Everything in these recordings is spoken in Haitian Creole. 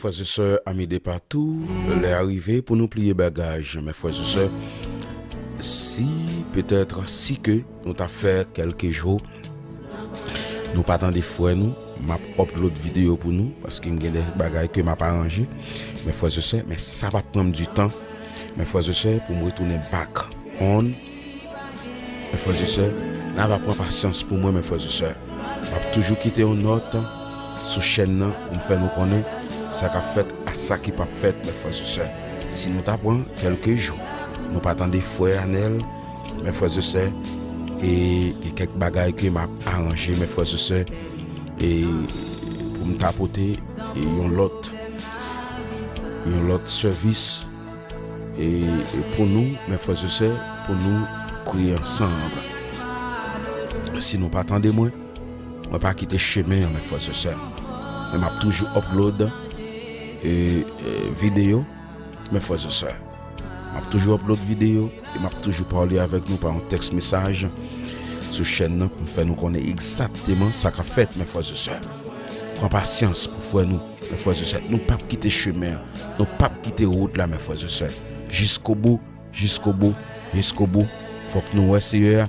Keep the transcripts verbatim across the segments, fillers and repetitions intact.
Frè e sè, ami de patou, lè a rive pou nou pliye bagaj. Men frè e sè, si, petèt, si ke nou ta fè kèlke jou, nou pa tande frè nou, m ap upload videyo pou nou, paske m gen de bagay ke m ap aranje. Men frè e sè, men sa p ap pran m di tan. Men frè e sè, pou m retounen back on. Men frè e sè, n a va pran pasyans pou mwen, men frè e sè. M ap toujou kite yon nòt sou chèn nan pou m fè nou konnen sa k ap fèt ak sa ki p ap fèt, men frè e sè. Si nou ta pran kèlke jou, nou pa tande frè Anèl, men frè e sè, e gen kèk bagay ke m ap aranje, men frè e sè, e pou m ta pote, e yon lòt, yon lòt sèvis, e, e pou nou, men frè e sè, pou nou priye ansanm. Si nou pa tande mwen, mwen pa kite chemen an, men frè e sè. Men m ap toujou upload, e, e, videyo, men frè e sè. M ap toujou upload videyo, e m ap toujou pale avèk nou pa yon tèks mesaj sou chèn nan pou m fè nou konnen egzakteman sa k ap fèt, men frè e sè. Pran pasyans pou frè nou, men frè e sè. Nou p ap kite chemen an, nou p ap kite wout la, men frè e sè. Jiskobou, jiskobou, jiskobou, fòk nou wè Seyè a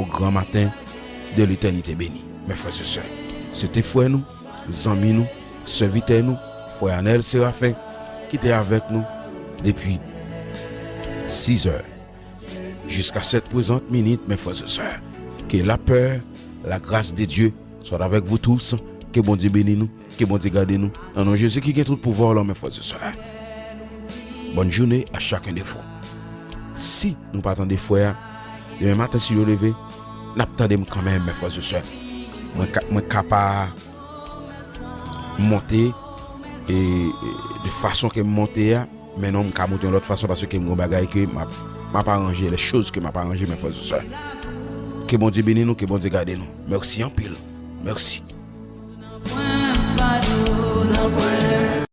o gran maten de letènite beni. Men frè e sè, se te frè nou, zanmi nou, sèvitè nou, frè Anèl Serafen, ki te avèk nou depi sizè jiska sèt prezant minit, men frè e sè. Ke lapè, lagras de Dye swa avèk vous tous. Ke Bondye beni nou, ke Bondye gade nou. Nan non Jezi ki gen tout pouvwa lan, men frè e sè. Bonne journée à chacun de vous. Si nou pa tande frè a, demen maten si yo leve, n ap tande m kanmenm, men frè e sè. Mwen ka, mwen ka pa monte, e, e, de fason ke m monte a, men non, m ka monte yon lòt fason paske m gon bagay ke m ap, m ap aranje, les choses ke m ap aranje, men frè e sè. Ke Bondye beni nou, ke Bondye gade nou. Mèsi anpil. Mèsi.